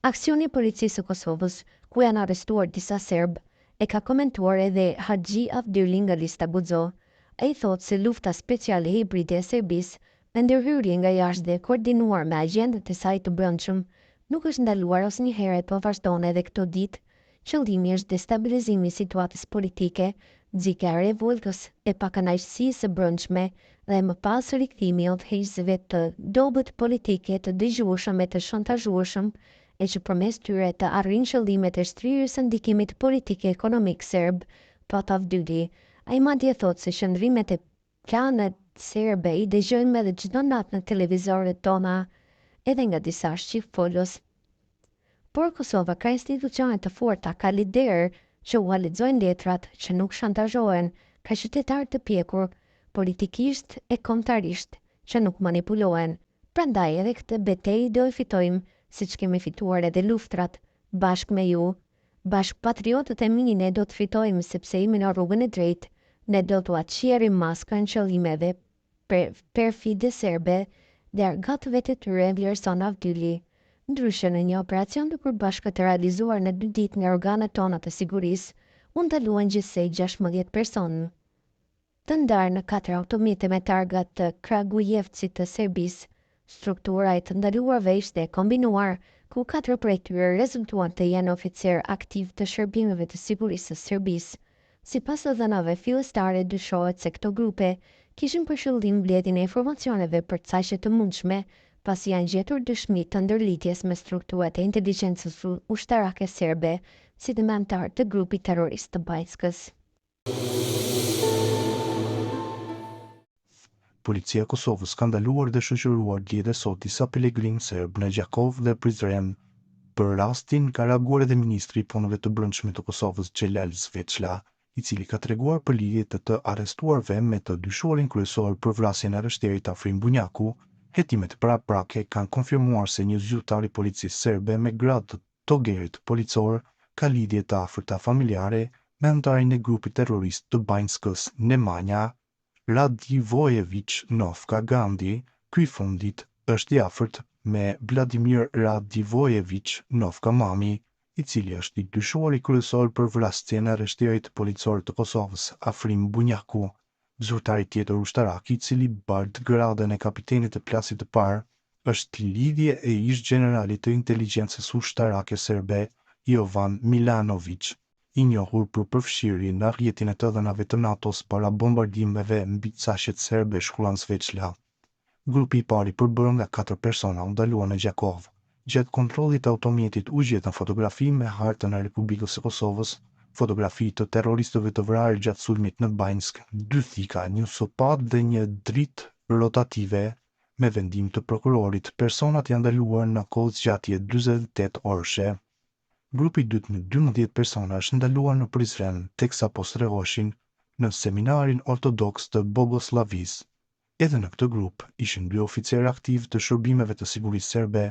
Aksionin e Policisë së Kosovës, ku janë arrestuar disa serbë, e ka komentuar edhe Haxhi Avdyli nga Lista Guxo. Ai thotë se lufta speciale hibride e Serbisë, me ndërhyrje nga jashtë dhe e koordinuar me agjentët e saj të brendshëm, nuk është ndaluar asnjëherë e po vazhdon edhe këto ditë. Qëllimi është destabilizimi i situatës politike, nxitja e revoltës, e pakënaqësisë së brendshme dhe më pas rikthimi i udhëheqësve të dobët politikë të dëgjueshëm e të shantazhueshëm e që përmes tyre të arrijnë qëllimet e shtrirjes së ndikimit politik e ekonomik serb, thotë Avdyli. Ai madje thotë se qëndrimet e planet serbe i dëgjojmë edhe çdo natë në televizorët tona, edhe nga disa shqipfolës. Por Kosova ka institucione të forta, ka liderë që ua lexojnë letrat, që nuk shantazhohen, ka qytetarë të pjekur, politikisht e kombëtarisht, që nuk manipulohen. Prandaj edhe këtë betejë do e fitojmë, siç kemi fituar edhe luftrat, bashkë me ju. Bashkë patriotët e mi ne do të fitojmë sepse jemi në rrugën e drejtë, ne do t'ua çjerrim maskën qëllimeve perfide serbe dhe argatëve të tyre, vlerëson Avdyli. Ndryshe, në një operacion të përbashkët të realizuar në dy ditë nga organet tona të sigurisë, u ndaluan gjithsej 16 persona. Të ndarë në katër automjete me targa të Kragujevcit të Serbisë, struktura e të ndaluarve ishte e kombinuar, ku katër prej tyre rezultuan të jenë oficerë aktivë të shërbimeve të sigurisë së Serbisë. Sipas të dhënave fillestare dyshohet se këto grupe kishin për qëllim mbledhjen e informacioneve për caqe të mundshme, pasi janë gjetur dëshmi të ndërlidhjes me strukturat e inteligjencës ushtarake serbe, si dhe me anëtarë të grupit terrorist të Banjskës. Policia e Kosovës ka ndaluar dhe shoqëruar dje dhe sot disa pelegrinë serbë në Gjakovë dhe Prizren. Për rastin ka reaguar edhe ministri i Punëve të Brendshme të Kosovës, Xhelal Sveçla, i cili ka treguar për lidhje të të arrestuarve me të dyshuarin kryesor për vrasjen e rreshterit Afrim Bunjaku. Hetimet paraprake kanë konfirmuar se një zyrtar i policisë serbe me gradë të togerit policor ka lidhje të afërta familjare me anëtarin e grupit terrorist të Banjskës Nemanja Radivojeviq Nofka Gandi, ky i fundit është i afërt me Vladimir Radivojeviq Nofka Mami, i cili është i dyshuari kryesor për vrasjen e rreshterit policor të Kosovës, Afrim Bunjaku. Zyrtari tjetër ushtarak, i cili bart gradën e kapitenit të klasit të parë, është lidhje e ish-gjeneralit të inteligjencës ushtarake serbe, Jovan Milanoviq, i njohur për përfshirje në rrjetin e të dhënave të NATO-s para bombardimeve mbi caqet serbe, shkruan Sveçla. Grupi i parë i përbërë nga katër persona u ndalua në Gjakovë. Gjatë kontrollit të automjetit u gjetën fotografi me hartën e Republikës së Kosovës, fotografi të terroristëve të vrarë gjatë sulmit në Banjskë, dy thika, një sopatë dhe një dritë rotative. Me vendim të prokurorit, personat janë ndaluar në kohëzgjatje 48 orëshe. Grupi i dytë me 12 persona është ndaluar në Prizren, teksa po strehoheshin në seminarin ortodoks të Bogosllavisë. Edhe në këtë grup ishin dy oficerë aktivë të shërbimeve të sigurisë serbe.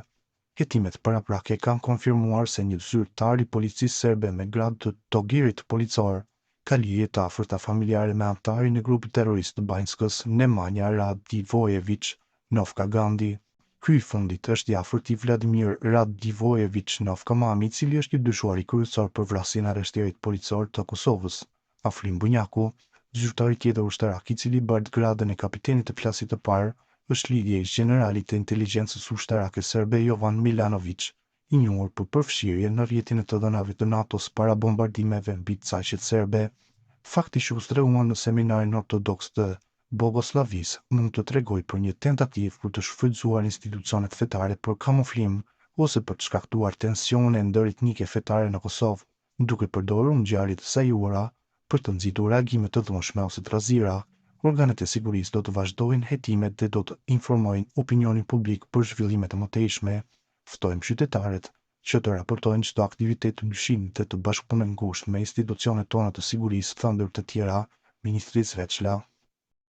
Hetimet paraprake kanë konfirmuar se një zyrtar i policisë serbe me gradë të togerit policor ka lidhje të afërta familjare me anëtarin e grupit terrorist të Banjskës, Nemanja Radivojeviq Nofka Gandi. Ky i fundit është i afërt i Vladimir Radivojeviq Nofka Mami, i cili është i dyshuari kryesor për vrasjen e rreshterit policor të Kosovës, Afrim Bunjaku. Zyrtari tjetër ushtarak, i cili bart gradën e kapitenit të klasit të parë, është lidhje e ish-gjeneralit të inteligjencës ushtarake serbe Jovan Milanoviq, i njohur për përfshirje në rrjetin e të dhënave të NATO-s para bombardimeve mbi caqet serbe. Fakti që u strehuan në seminarin ortodoks të Bogosllavisë mund të tregojë për një tentativë për të shfrytëzuar institucionet fetare për kamuflim ose për të shkaktuar tensione ndëretnike fetare në Kosovë, duke përdorur ngjarje të sajuara për të nxitur reagime të dhunshme ose trazira. Organet e sigurisë do të vazhdojnë hetimet dhe do të informojnë opinionin publik për zhvillimet e mëtejshme. Ftojmë qytetarët që të raportojnë çdo aktivitet të dyshimtë dhe të bashkëpunojnë ngushtë me institucionet tona të sigurisë, tha ndër të tjera ministri Sveçla.